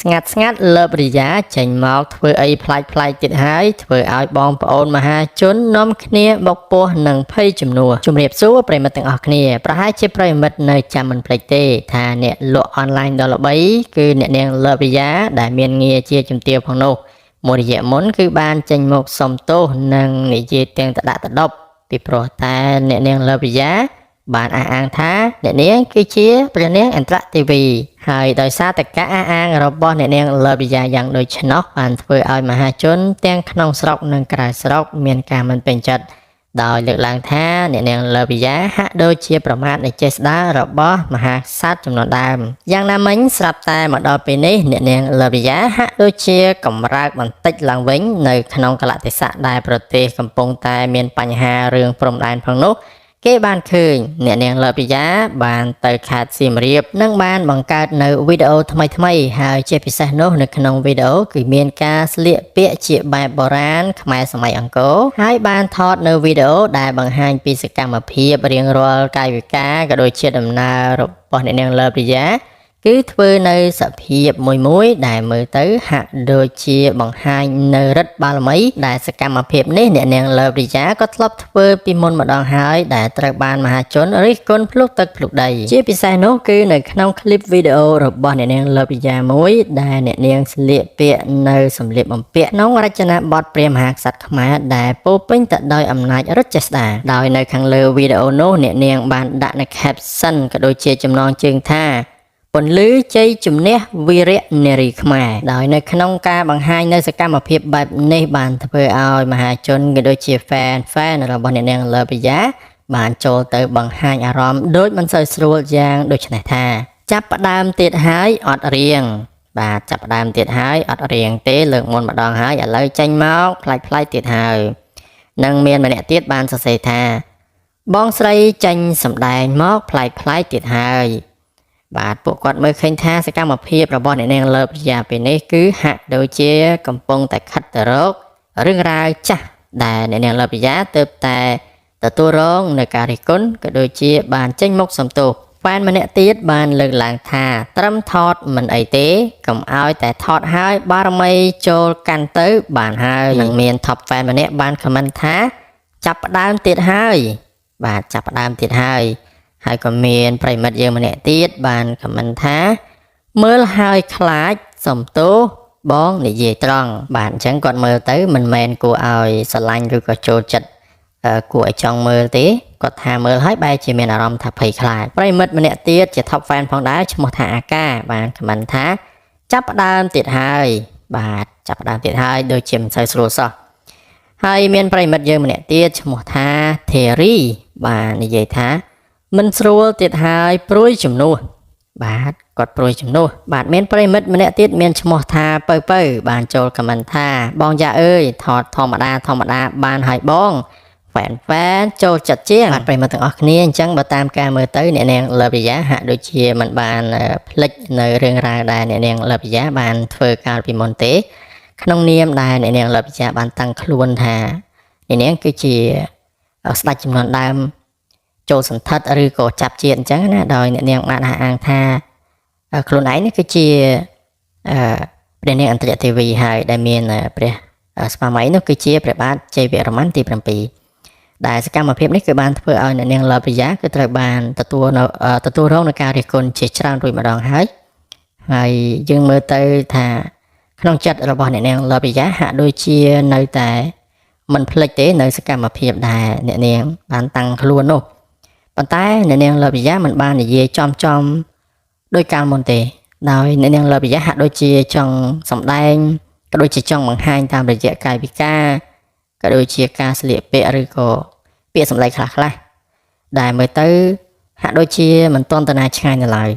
ស្ងាត់ស្ងាត់លើបរិយាចេញមកធ្វើអីប្លែកប្លែកទៀតហើយធ្វើឲ្យបងប្អូនមហាជននាំគ្នាបុកពោះនិងភ័យជំនួសជំរាបសួរប្រិយមិត្តទាំងអស់គ្នាប្រហែលជាប្រិយមិត្តនៅចាំមិនភ្លេចទេថាអ្នកលក់អនឡាញដ៏ល្បីគឺអ្នកនាងលើបរិយាដែលមានងារជាជំទាវផងនោះមួយរយៈមុនគឺបានចេញមកសុំទោសនិងនិយាយទាំងតដាក់តដប់ពីព្រោះតែអ្នកនាងលើបរិយា បានអះអាងថាអ្នកនាងគឺជាព្រះនាងអន្តរទេវីហើយដោយសារតែការអះអាងរបស់អ្នកនាងលើបរិយាយ៉ាងដូច្នោះបានធ្វើឲ្យមហាជនទាំងក្នុងស្រុកនិងក្រៅស្រុកមានការមិនពេញចិត្តដោយលើកឡើងថាអ្នកនាងលើបរិយាហាក់ដូចជាប្រមាថនៃចេស្តារបស់មហាក្សត្រចំនួនដើមយ៉ាងណាមិញស្រាប់តែមកដល់ពេលនេះអ្នកនាងលើបរិយាហាក់ដូចជាកម្រើកបន្តិចឡើងវិញនៅក្នុងកលៈទេសៈដែលប្រទេសកំពុងតែមានបញ្ហារឿងព្រំដែនផងនោះ គេបានឃើញអ្នកនាងលើពិយាបានទៅខេត្តសៀមរាបនិងបានបង្កើតនៅវីដេអូថ្មីៗហើយជាពិសេសនោះនៅក្នុងវីដេអូគឺមានការស្លៀកពាក់ជាបែបបុរាណខ្មែរសម័យអង្គរហើយបានថតនៅវីដេអូដែលបង្ហាញពីសកម្មភាពរៀងរាល់កាយវិការក៏ដូចជាដំណើររបស់អ្នកនាងលើពិយា គឺធ្វើនៅសភាពមួយមួយដែលមើលទៅហាក់ដូចជាបង្ហាញនៅរិទ្ធបារមីដែលសកម្មភាពនេះអ្នកនាងលើបរិយាក៏ធ្លាប់ធ្វើពីមុនម្ដងហើយដែលត្រូវបានមហាជនរិះគន់ភ្លុកទឹកភ្លុកដីជាពិសេសនោះគឺនៅក្នុងคลิปវីដេអូរបស់អ្នកនាងលើបរិយាមួយដែលអ្នកនាងស្លៀកពាក់នៅសម្លៀកបំពាក់ក្នុងរចនាបថព្រះមហាក្សត្រខ្មែរដែលពោរពេញទៅដោយអំណាចឫទ្ធិចេស្តាដោយនៅខាងលើវីដេអូនោះអ្នកនាងបានដាក់នៅ caption ក៏ដូចជាចំណងជើងថា ពន្លឺជ័យជំនះវីរៈនារីខ្មែរដោយនៅក្នុងការបង្ហាញនៅសកម្មភាពបែបនេះបានធ្វើឲ្យមហាជនក៏ដូចជា fan របស់អ្នកនាងលើបយ៉ាបានចូលទៅបង្ហាញអារម្មណ៍ដូចមិនសូវស្រួលយ៉ាងដូចនេះថា ចាប់ផ្ដើមទៀតហើយអត់រៀងបាទចាប់ផ្ដើមទៀតហើយអត់រៀងទេលើកមុនម្ដងហើយឥឡូវចេញមកផ្លាច់ផ្លាច់ទៀតហើយនឹងមានម្នាក់ទៀតបានសរសេរថា បងស្រីចេញសម្ដែងមកផ្លាច់ផ្លាច់ទៀតហើយ បាទពួកគាត់មើលឃើញថាសកម្មភាពរបស់អ្នកនាងលើប្រយាពេលនេះគឺហាក់ដូចជាកំពុងតែខិតទៅរករឿងរ៉ាវចាស់ដែលអ្នកនាងលើប្រយាទើបតែទទួលរងនៅការរិះគន់ក៏ដូចជាបានចេញមុខសំទោសហ្វែនម្នាក់ទៀតបានលើកឡើងថាត្រឹមថតមិនអីទេកុំឲ្យតែថតហើយបារមីចូលកាន់ទៅបានហើយនឹងមាន top fan ម្នាក់បាន comment ថាចាប់ផ្ដើមទៀតហើយបាទចាប់ផ្ដើមទៀតហើយ ហើយក៏មានប្រិយមិត្តយើងម្នាក់ទៀតបានខមមិនថាមើលហើយខ្លាចសំទោសបងនិយាយត្រង់បាទអញ្ចឹងគាត់មើលទៅមិនមែនគួរឲ្យស្រឡាញ់ឬក៏ចូលចិត្តគួរឲ្យចង់មើលទេគាត់ថាមើលហើយបែរជាមានអារម្មណ៍ថាភ័យខ្លាចប្រិយមិត្តម្នាក់ទៀតជា top fan ផងដែរឈ្មោះថាអាកាបានខមមិនថាចាប់ផ្ដើមទៀតហើយបាទចាប់ផ្ដើមទៀតហើយដូចជាមិនសូវស្រួលសោះហើយមានប្រិយមិត្តយើងម្នាក់ទៀតឈ្មោះថា Thierry បាទនិយាយថា មិនស្រួលទៀតហើយព្រួយជំនួសបាទគាត់ព្រួយជំនួសបាទមានប្រិយមិត្តម្នាក់ទៀតមានឈ្មោះថាពៅពៅបានចូលខមមិនថាបងយ៉ាអើយថតធម្មតាធម្មតាបានហើយបងហ្វែនហ្វែនចូលចិត្តជាងបាទប្រិយមិត្តទាំងអស់គ្នាអញ្ចឹងបើតាមការមើលទៅអ្នកនាងលើបរិយាហាក់ដូចជាមិនបានភ្លេចនៅរឿងរ៉ាវដែលអ្នកនាងលើបរិយាបានធ្វើកាលពីមុនទេក្នុងនាមដែលអ្នកនាងលើបរិយាបានតាំងខ្លួនថាអ្នកនាងគឺជាស្ដេចចំនួនដើម ចូលសន្ធិដ្ឋឬក៏ចាប់ជាតិអញ្ចឹងណាដោយអ្នកនាងបានអះអាងថាខ្លួនឯងនេះគឺជាអឺព្រះនាងអន្តរទេវីហើយដែលមានព្រះស្វាមីនោះគឺជាព្រះបាទជ័យវរ្ម័នទី7ដែលសកម្មភាពនេះគឺបានធ្វើឲ្យអ្នកនាងលបរិយាគឺត្រូវបានទទួលនៅទទួលរងនឹងការរិះគន់ជាច្រើនរួចម្ដងហើយហើយយើងមើលទៅថាក្នុងចិត្តរបស់អ្នកនាងលបរិយាហាក់ដូចជានៅតែមិនភ្លេចទេនៅសកម្មភាពដែលអ្នកនាងបានតាំងខ្លួននោះ ប៉ុន្តែអ្នកនាងលើពិយាមិនបាននិយាយចំចំដោយកាលមុនទេដោយអ្នកនាងលើពិយាហាក់ដូចជាចង់សម្ដែងក៏ដូចជាចង់បង្ហាញតាមរយៈកាយវិការក៏ដូចជាការស្លៀកពាក់ឬក៏ពាក្យសម្ដីខ្លះៗដែលមើលទៅហាក់ដូចជាមិនទាន់តាណាឆ្ងាយនៅឡើយ